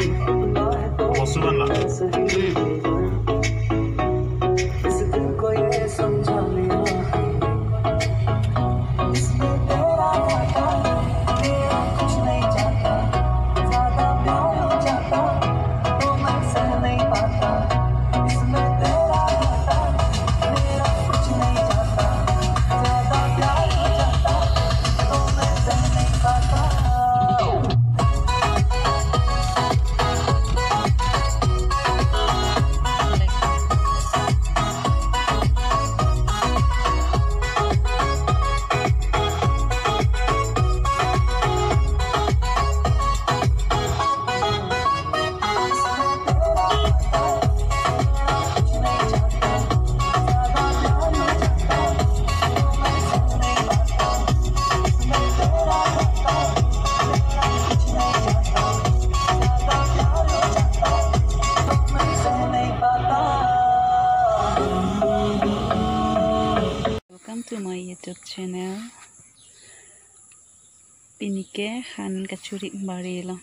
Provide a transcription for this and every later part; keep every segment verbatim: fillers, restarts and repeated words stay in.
Bosu ban la. Welcome to my YouTube channel. Pini ke han kachuri bari lo.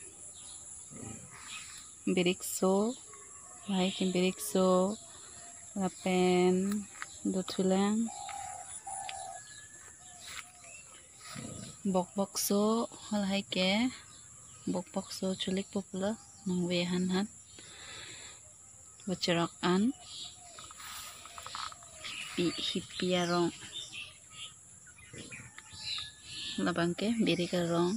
Birikso, lahai ke birikso, lapen dothulang, bokbokso, lahai ke bokbokso chulik pup lo, nangve han han. Bocherok an, pi hipi arong. Labang ke birik arong.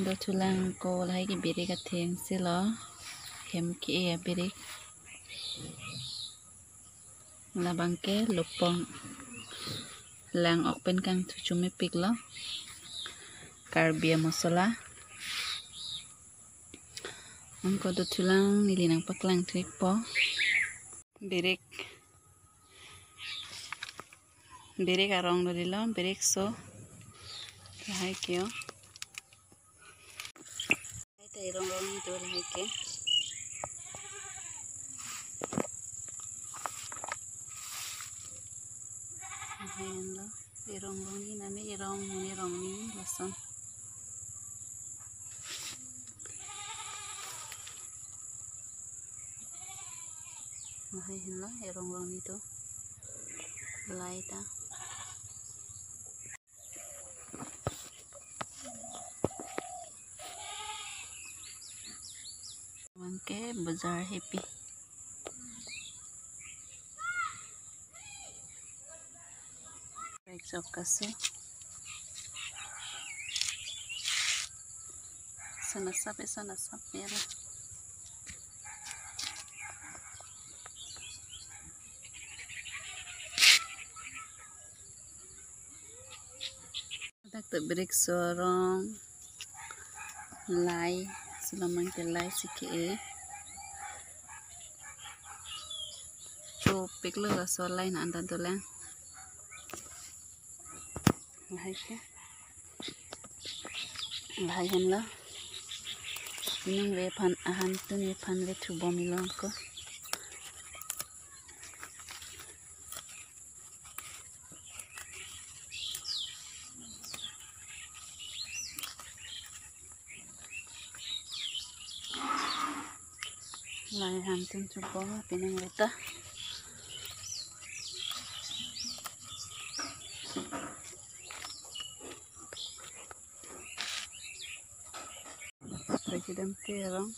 Dothulang ko lahai ke birik atheng si lo. Hem ke-e abirik. Labang ke lupong. Lang ok pen kangthu chumepik lo. Karbi amosola. Anke dothulang neli nangpaklang thupo. Birik. Birik arong do dilo, birikso. Lahai ke o. Lahai ta irong rong ni do lahai ke. Lahai lo. Irong rong ni nani irong ni rong ni lason. Lahai henlo irong rong ni do. Lahai ta. Labang ke bojar hepi. Rek jok kasu. Son asap e, son asap e la. Dak tu birikso arong, lahai, si labang ke lahai si ke-e. Chopik lo laso lahai na antan tulang. Lahai ke. Lahai henlo. Inung ve aphan ahan tun ve aphan vethu bom ilo ko. Lahai han tun chupo pining reta. Lahai kedam ke arong.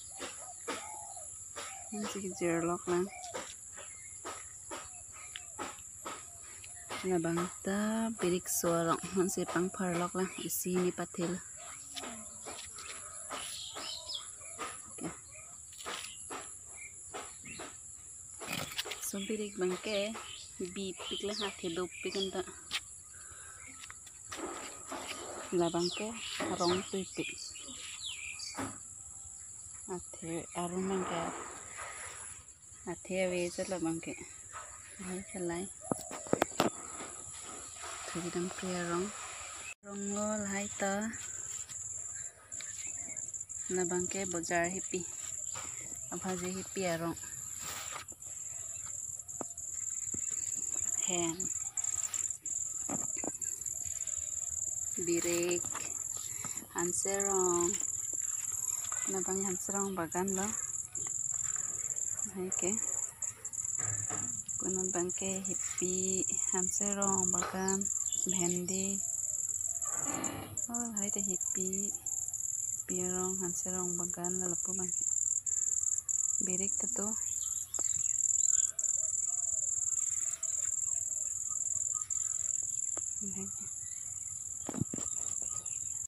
Ansi kejir lok lang. Labang ta birikso arong ansi pangphar lok lang. Isi ni pathil. Okay. So birik abang ke bipik lang, athe dopik anta. Labang ke arong tuipik. Athe arong abang ke athe ave chot labang ke. Lahai khalai. Thuri dam pri arong. Arong lo lahai ta. Labang ke bojar hepi. Abhaji hepi arong. Hem. Birik. Hanserong. Labang hanserong bagan lo. Hai ke. Konat abang ke hipi, hanserong bagan, bhendi. Oh, hai ta hipi. Hipi arong, hanserong bagan lo lapu abang ke. Birik ta do. Hai ke.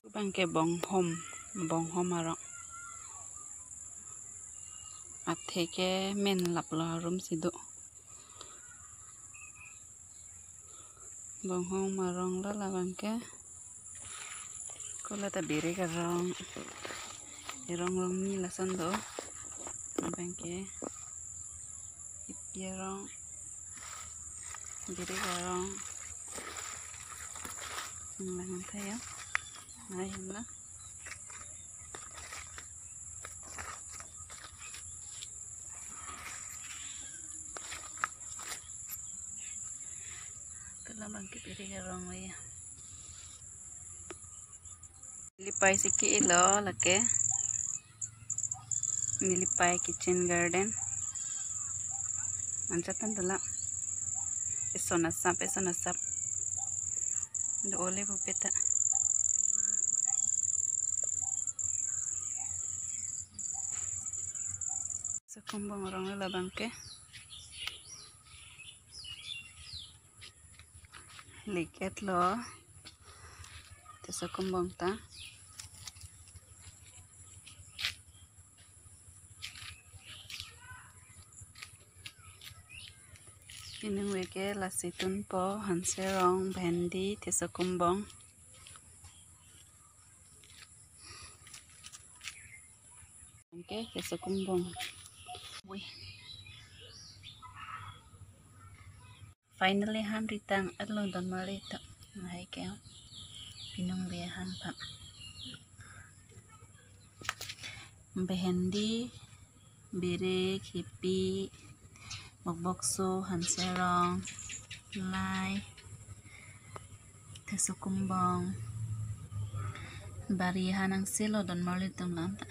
Abang ke bonghom, bonghom arong. Athe ke menlap lo arum si do. Bonghom arong lo labang ke. Ko la ta birik arong. Erong rong ni lason do. Labang ke. Hipi arong. Birik arong. Nang lang tha ya. Hai, himla. Ko labang ke birik arong lo ya. Nelipai si ke-ilo lake. Nelipai kitchen garden. Anchot an dolang. Eson asap, eson asap. Do ole pupe ta. Sokumbong arong lo labang ke. Liket lo. Te sokumbong ta. Inung veke lasi tunpo, hanserong, bhendi, te sokumbong. Ke, te sokumbong. Wih. Finally han ritang-et lo don marli ta. Hai ke. Pinung be han pa. Bhendi, birik, hipi, bokbokso, hanserong, lai, te sokumbong. Bari han angse lo don marli atum lam ta.